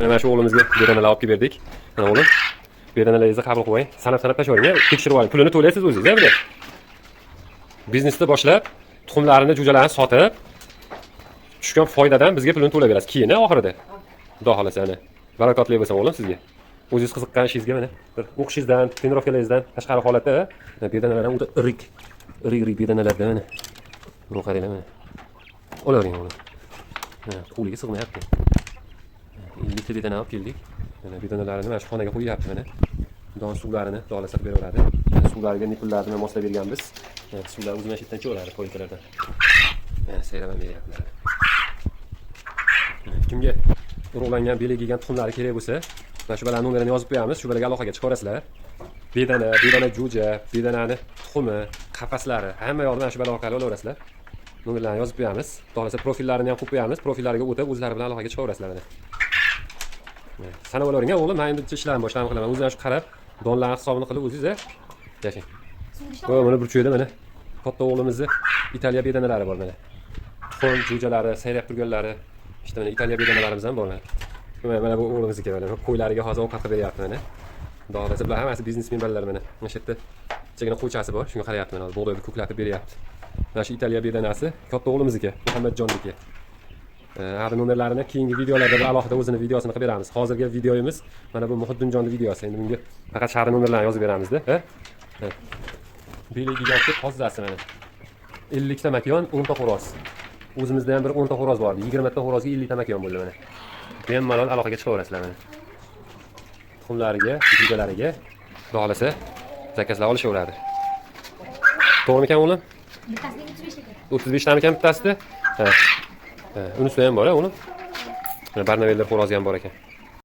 Mana shu o'g'limizga bedanalar olib kelib berdik. Mana, o'g'lim, bedanalarningizni qabul qilib oling. Sanab sanab tashlayvering, tekshirib oling. Pulini to'laysiz o'zingiz, a, bular. Biznesni boshlab, tuxumlarini, jo'jalarini sotib, tushgan foydadan bizga pulini to'lab berasiz. Keyin oxirida. Xudo xohlasa, ana. Barakotli bo'lsin, o'g'lim, sizga. O'zingiz qiziqqan ishingizga, mana bir o'qishingizdan, trenirovkalaringizdan tashqari holatda, mana bedanalar ham o'ta irik. Irik irik bedanalarda, mana. Buni qaranglar, mana. Olavering, o'g'lim. Mana, qo'liga sig'mayapti. 50 ta bedana olib keldik. Mana, bedanalarini mana shu xonaga qo'yyapti, mana. Don suvlarini xudo xohlasa qilib beraveradi. Mana, suvlariga nipullarni moslab berganmiz. Mana, suvlar o'zi mana shu yerdan ichaveradi, поилка lardan. Mana, sayrab ham beryaptilar. Mana, kimga urug'langan, belgilangan tuxumlari kerak bo'lsa, mana shu balani nomerini yozib qo'yamiz. Shu balaga aloqaga chiqaverasizlar. Bedana, bedana jo'ja, bedanani tuxumi, qafaslari, hamma yoqni mana shu bala orqali olaverasizlar. Nomerlarni yozib qo'yamiz. Xudo xohlasa, profillarini ham qo'yib qo'yamiz. Profillariga o'tib, o'zlari bilan aloqaga chiqaverasizlar, mana. Mana, sanab olavering, o'g'lim, men endi ishlarimni boshlarim qilaman. O'zingiz shu qarab, donlarni hisobini qilib o'zingiz, a, yashang. Va mana burchakda, mana, katta o'g'limizni Italiya bedanalari bor, mana. Tuxum jo'jalari, sayrab turganlari. İşte, mana, Italiya bedanalarimiz ham bor, mana. Mana bu o'g'limizniki, mana qo'ylariga hozir ovqat qilib beryapti, mana. Xudo xohlasa, bular hammasi biznesmen bolalar, mana. Mana shu yerda kichkina qo'ychasi bor, shunga qarayapti, mana, bug'doyni ko'klatib beryapti. Mana shu Italiya bedanasi katta o'g'limizniki, Muhammadjonniki. Hali nomerlarini keyingi videolarda bir alohida o'zini videosini qilib beramiz. Hozirgi videomiz mana bu Muhiddinjonni videosi. Endi bunga faqat shahri nomerlarini yozib beramizda. Ha? Ha. Belgigotni tozasi, mana. 50 ta makyon, 10 ta xo'roz. O'zimizda ham bir 10 ta xo'roz bor. 20 ta xo'rozga 50 ta makyon bo'ldi, mana. Bemalol aloqaga chiqaverasizlar, mana. Tuxumlariga, jo'jalariga, xudo xohlasa, заказ lar olishaveradi. To'g'rimikan, o'g'lim? Bittasini 35 ekan. 35 tamikan bittasida? Ha. Ha, unisida ham bor, a, o'g'lim? Mana, Barnavellar xo'rozi ham bor ekan.